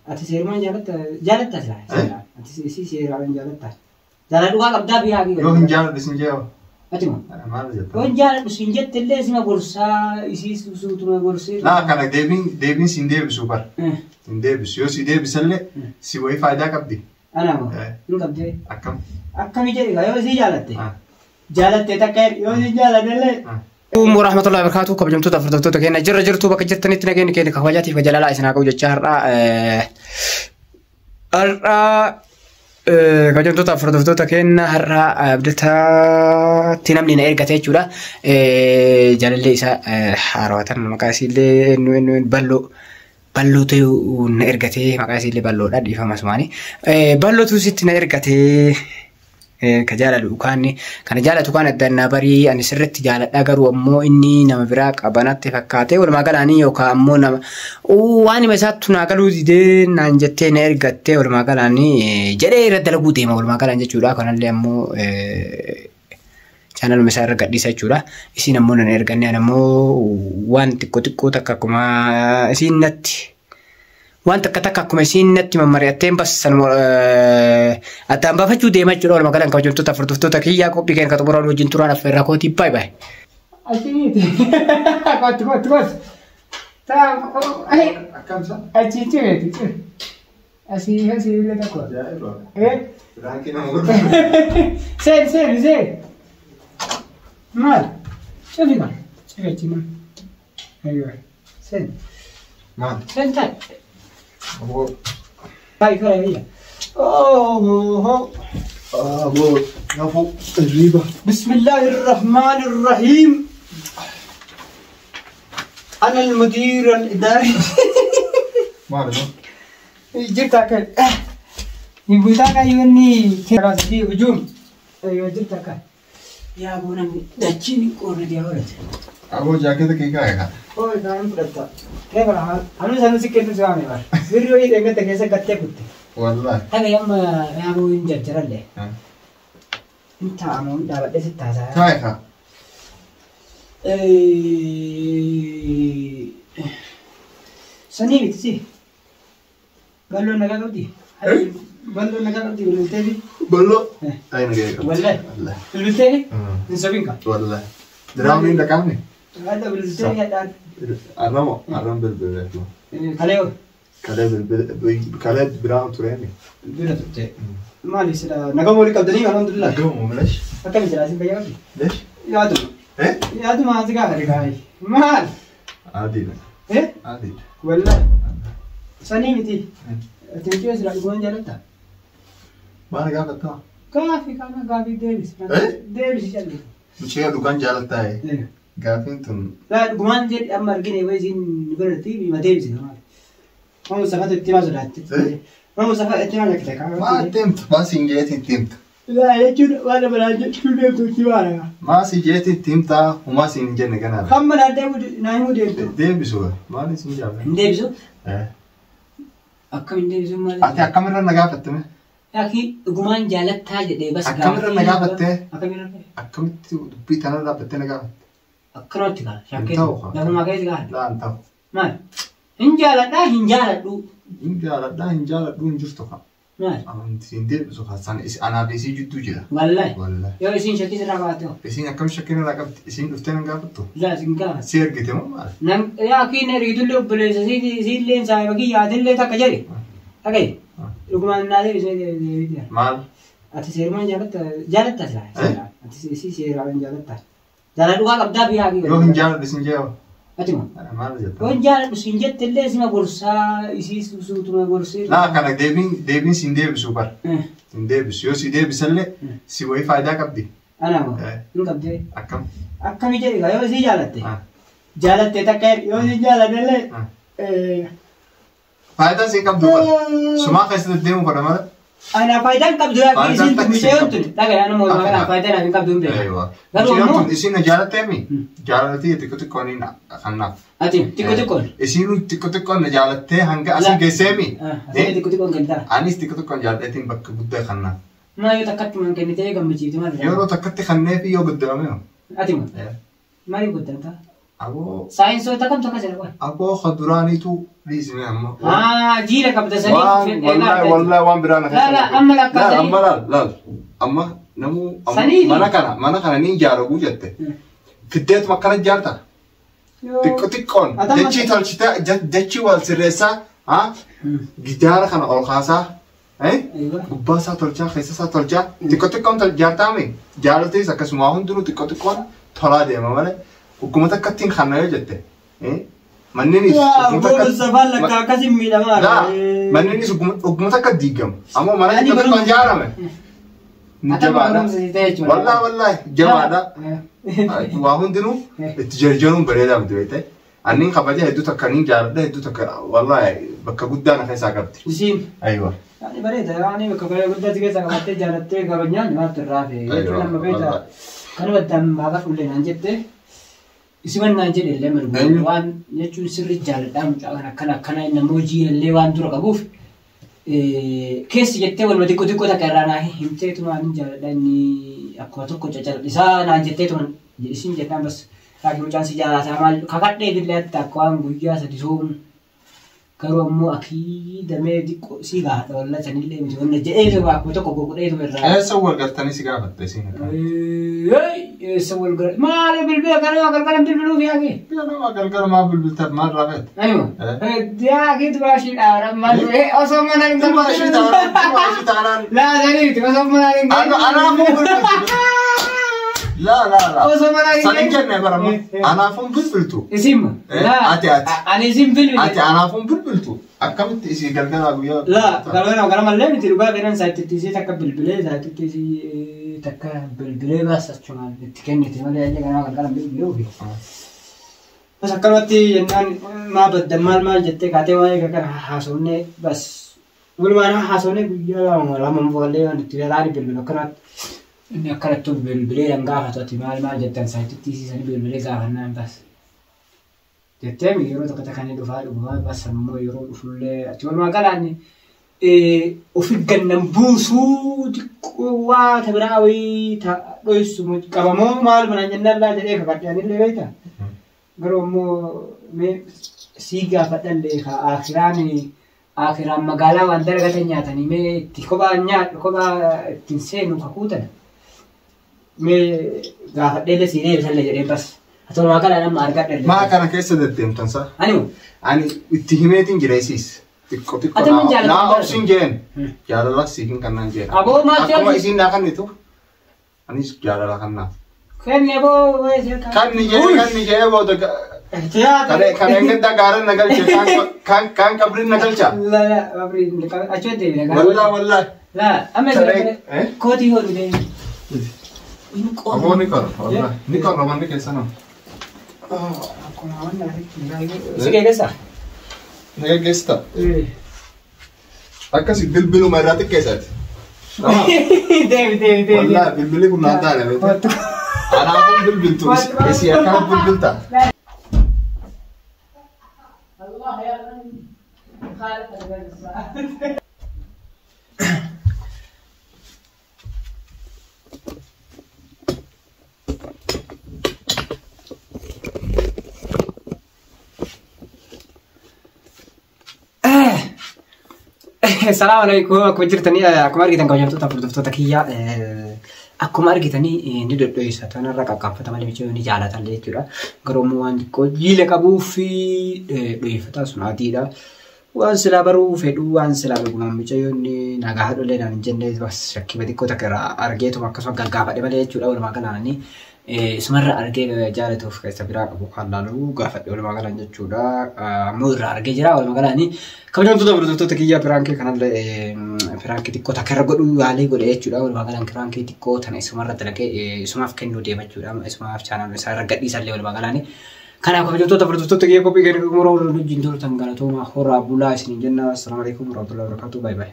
Ati seerumaan jaalatta jaalatta silaa. Ati si seeraan jaalatta. Jaalala dhugaa qabdaa biyyaa fi. Yoo hin jaaladhu sin jee Ati moo? maal jetta? Yoo hin jaaladhu sin jette illee sima gorsaa isii suutuma gorsee. Laa kana deebiin deebiin sin deebisu bara. Hin deebisu. Yoo si deebisallee si wayii faayidaa qabdi. Ana moo? Hin qabdee. Akkam? Akkami jedhi yoo isii jaalatte. Jaalatte takka yoo isii jaalatte illee. Warahmatullahi wabarakatuh, kabajamtoota hordoftoota keenya jirra jirtu bakka jirtanitti nageenya keenya kabajaatiif jalalaa isin haa qabu jechaa har'aa har'aa kabajamtoota hordoftoota keenya har'aa Abdataatti namni na ergate jechuudha. Jaalallee isaa haarawatan maqaa isiillee eenyu Balloo Ballootu na ergate, maqaa isiillee Balloodha, dhiifama sumaanii. Ballootu sitti na ergate. Ka jaalatu kaanni kana jaalatu kaan addaan naa barii, ani sirriitti jaaladha, garuu ammoo inni nama biraa qabanatti fakkaate, walumaa galaanii yookaan ammoo nama waan hima isaattu naa galuu didee naan jettee na ergattee, walumaa galaanii jedhee irra dalaguu deema walumaa galaan jechuudha. Kanallee ammoo chaanaluma isaa irra gadhiisa jechuudha. Isiin ammoo nan erganne, ani ammoo waan xiqqoo xiqqoo takka akkuma isiin natti waan takka takka akkuma isiin natti mammari'atteen bas sanuma addaan baafachuu deema jechuudha. Walumaa galaan kabajamtoota hordoftoota kiyyaa, qophii keenya xumuraan wajjin turaan affeerraa kootii, baay'ee baay'ee. Achiiti. Kottu kottu kottu. Akkam sa? Achi cimeeti cime. Asii asii illee tokko. Ajaa'iba. Eh? Biraankii nama godhu. Seen seen seen. Maal? Cufi kan. Cufi achi nama. Aywa. Seen. Maal? Seen taa'e. Aboo. Taa'e kara biyya. Oh. Aboo. Nafuu. Hirriba. بسم الله الرحمن الرحيم، أنا المدير الإداري. Maal immoo? جبت أكل يبوتاك أيوني كراسي هجوم. أيوة جبت أكل يا أبو نمي دتشيني كورن دي أولد. Aboo, jaaketa kee kaa'e kaa. أوه كان فلتا كيف الحال؟ أنا سنو سكت سامي بار فيديو يدنگ تكيسة قتة كنت. Wallaahi. هذا يوم يا أبو إنجر جرالي انت عمون دابت ستة ساعات. Kaa'e kaa. Sanii miti si. Balloon nagaa qabdi? Balloon nagaa qabdi, bilbilteefi? Balloo. Ay, nagaya qabdi. Wallahi. Wallahi. Bilbilteefi? Hin sobin kaa. Wallahi. Diraamni hin dhaqaamne? Hadda bilbilteefi hadhaan. Arramo. Arram bilbileetu. Kalee hoo? Kalee bilbile kalee biraan tureemi. Bira turte. Maali sila nagaa walii qabdanii, alhamdulillah. Gamoo milash. Akkami jira, isin fayyaa qabdi? Lesh? Yaaduma. Eh? Yaaduma asi gaafate gaafate. Maal? Adiidha. Eh? Adiidha. Wallahi. Sanii miti. Ati mucaa sila dhugumaan jaalattaa? Maal gaafattaa? Gaafii kana gaafii deebisi. Eh? Deebisi calli. Mucaa dhugaan jaalattaa? Gaafiin tun. Laa, dhugumaan jedhi, amma argine wayi isiin biratti ma deebisi maal. Mamu safatu itti himaa sodaatte. Eh? Mamu safa itti himaa jakkite. Maa itti himtu? Maa siin jeeti itti himtu? Laa jechuun waan nama naan jechuu deemtu itti himaa. Maa si jeeti itti himtaa? Humaa siin hin jenne kanaaf. Hamma naan deemu naa himuu deemtu. Deebisu. Maal isin jaalladha? Hin deebisu. Eh. Akkam hin deebisu maal? Ati akkamirra na gaafatte mee? Yaaki dhugumaan jaalattaa jedhee bas. Akkamirra na gaafatte? Akkamirra? Akkamitti dubbii tanarra dhaabbattee na gaafatte? Akkanumatti kaa shakkee. Hin ta'u kaa. Lafumaa keessa kaa. Laa, hin ta'u. Maal? Hin jaaladhaa hin jaaladhu. Hin jaaladhaa hin jaaladhu hin jirtu kaa. Maal? Amanti siin deebisu kaa, san anaaf isii jidduu jira. Wallahi. Wallahi. Yoo isiin shakkii sirraa baate hoo? Isiin akkam shakkiin irraa qabdi? Isiin dhuftee nan gaafattu? Laa, isin gaafata. Si ergite moo maal? Nan yaa kiin ergitullee obboleessa siillee saayiba kiyyaatillee takka jedhe. Dhagaye. Dhugumaan naa deebisee deebite. Maal? Ati seerumaan jaalatta jaalatta silaa. Eh? Ati si seeraan jaalatta. Jaalala dhugaa qabdaa biyyaa fi. Yoo hin jaaladhu sin jee Ati moo? maal jetta? Yoo hin jaaladhu sin jette illee sima gorsaa isii suutuma gorsee. Laa, kana deebiin deebiin siin deebisu bara. Hin deebisu. Yoo si deebisallee si wayii faayidaa qabdi. Ana moo? Eh. Hin qabdee. Akkam? Akkami jedhi kaa yoo isii jaalatte. Jaalatte takka yoo isii jaalatte illee. Faayidaa sii qabdu bara. Sumaa keessa deddeemu godha mala. Ana faayidaan qabdu yaa Faayidaan isiin takka mucayyoo siin tuni. Dhagaye, ana moo Akka kana faayidaa naaf hin qabdu hin beeku. Eeyywa. Garuu Mucayyoon ammoo tun isiin na jaalatteemi? Jaalaltii xiqqoo xiqqoon kanaaf. Ati xiqqoo xiqqoon. Isiin xiqqoo xiqqoon na jaalattee hanga asii geesseemi? Asii xiqqoo xiqqoon kennitaa. Anis xiqqoo xiqqoon jaaladheetiin bakka guddaa kanaaf. Maa yoo takkatti maan kennitee gammachiifte maal? Yeroo takkatti kanneefi yoo guddame hoo? Ati moo? Maaliif guddamtaa? Aboo Saayinsoota kamtu akkas jedha qoy. aboo kaduraaniitu dhiisne amma. Haa jiila qabda sanii. Waan wallahi wallahi waan biraa na Laa, laa, amma lakkaa Laal sanii. amma laal laal amma namuu amma Sanii fi- mana kana ni ijaaraguu jette. Fiddeetuma akkana ijaarta. Xiqqoo xiqqoon Atama- dachii tolchitee dachii wal sirreessaa haa gidaara kana ol kaasaa Aywa. gubbaa isaa tolchaa keessa isaa tolchaa xiqqoo xiqqoon ijaartaami jaalattis akkasuma hundinuu xiqqoo xiqqoon tolaa deema malee hogguma akkattiin kana yoo jette manneenis hogguma Safaan lakkaa akkasiin miidhamaa. Laa manneenis hogguma takka diigama ammoo mana Ani xiqqoo xiqqoon barumsa- ijaarame. Ni jabaadha. Wallaahi wallaahi jabaadha. Waa hundinuu itti jarjaruun bareedaa miti beekte. Anniin kabaja hedduu takka niin jaaladha hedduu takka wallaahi bakka guddaa na keessaa qabdi. Isiin. Aywa. Ani bareeda ani bakka bareeda guddaa si keessa qabattee jaalattee kabajnaan maaltu irraa hafe jechuun amma beekta kanuma dammaa fuullee naan jette isiman naan jedhe illee margu Eenyu? waan jechuun sirri jaaladhaa mucaa kana akkana akkana nama hojii illee waan dura qabuuf keessi jettee waluma xiqqoo xiqqoo takka irraa naa himteetuma ani jaaladha inni akkuma tokko cacal'isaa naan jetteetuma isin jennaan bas raakii mucaan si jaalataa maal kakadhee illee akka waan guyyaa sadi soomu garuu ammoo akii damee xiqqoo si gaafata walla sanillee miti wanna jedhee akkuma tokko gurgudheetuma irraa. Eessa wal gartanii si gaafatte isiin akkana? Eessa wal gara maali bilbila kanama galgala bilbiluuf yaake? Ganama galgala maal bilbiltaaf maal rafeet? Anima yaake dubaashii dhaara maal osoo mana hin Dubaashii taanaan dubaashii taanaan Laa saniiti osoo mana hin anaafuu bilbiltu. Laa laa laa. Osoo mana hin San hin jenne barama. Anaafuun bilbiltu. Isin Ati ati. Ani isin bilbile. Ati anaafuun bilbiltu. Akkamitti isii galgalaa guyyaa? Laa galgala galamallee miti dhugaa fedhan saayititti isii takka bilbilee saayititti isii takka bilbilee baas achumaan itti kennite malee illee ganama galgala bilbilee ofi. Bas akkanumatti jennaan maa badda maal maal jettee kaatee waa'ee kana haasofnee bas walumaan haasofnee guyyaa lama lama boollee waan itti lalaan bilbilu akkanatti inni akkanatti bilbilee dan gaafatu ati maal maal jettan saayititti isiisanii bilbilee gaafannaan bas. Jettee yeroo tokko takka inni dhufaa dhugumaa bas ammoo yeroo dhufullee ati walumaa galaan ofi gannan buusuu xiqqoo waa ta biraa wayii ta dhoysu qabamoo maal manaan jennaan laa jedhee kakadhe anillee beektaa. Garuu ammoo mee sii gaafadhallee ka akiraan akiraan magaalaa waan dalagatan nyaatanii mee itti kophaa nyaadhu kophaa ittiin seenu kakuutan. Mee gaafadheellee sii deebisallee jedhee bas. Ati walumaa galaan amma argadhallee. Maa kana keessa deddeemtan sa? Anima. Ani itti himeetiin jira isiis. Xiqqoo xiqqoo Ati mun jaalladha naa jaalladha. obsin jeen. Jaalala siifin kannaan jeen. Aboo maal Akkuma jaalladhu? isiin naa kennitu anis jaalala kannaaf. Kenni aboo. Kanni jee booda kan kan engadda gaaran na galche kan kan qabrin na galcha. La la qabri achi deebina. Wallaa wallaa. La amma Saree, eh? kootii hodhu deemi. Aboo ni qorra wallaa ni qorra manni keessa nama. Akkuma waan Si geggeessaa? Na geggeessita. Akkasi bilbiluma irraa xiqqeessaati. Deemi deemi deemi. Wallaa bilbilli kun naan taane beektaa. Anaafuu bilbiltu isii akkam bilbilta. الله يا خالق. Salaamu alaikum. Akkuma jirtanii akkuma argitan kabajamtoota hordoftoota kiyyaa akkuma argitanii ni dhodhoisa tanarra qaqqaaffata malee michuu ni jaalatan jechuudha. Garuu immoo waan xiqqoo jiila qabuu fi dho'ifata sun adiidha. Waan silaa baruu fedhuu waan silaa dhugumaan mucayyoon nagaa haadhollee naan hin jenne bas shakkii xiqqoo takka irraa argeetuma akkasuma gaggaafadhe malee jechuudha walumaa galaanii. Isumarra argee jaalatuuf keessa biraa qabu kan laalu gaafadhe walumaa galaan jechuudha. Ammoo irraa argee jira walumaa galaanii. Kabajamtoota hordoftoota kiyyaa piraankii kanallee piraankii xiqqoo takka irra godhuu yaalii godhe jechuudha. Walumaa galaan piraankii xiqqoo tana isumarra dalagee isumaaf kennuu deema jechuudha. Isumaaf chaanaal isaa irra gadhiisallee walumaa galaanii. Kanaaf kabajamtoota hordoftoota kiyyaa qophii kennu xumura waliin wajjin turtan galatooma horaa bulaa isiniin jenna. Assalaamu alaikum warahmatullahi wabarakatuh. Bye bye.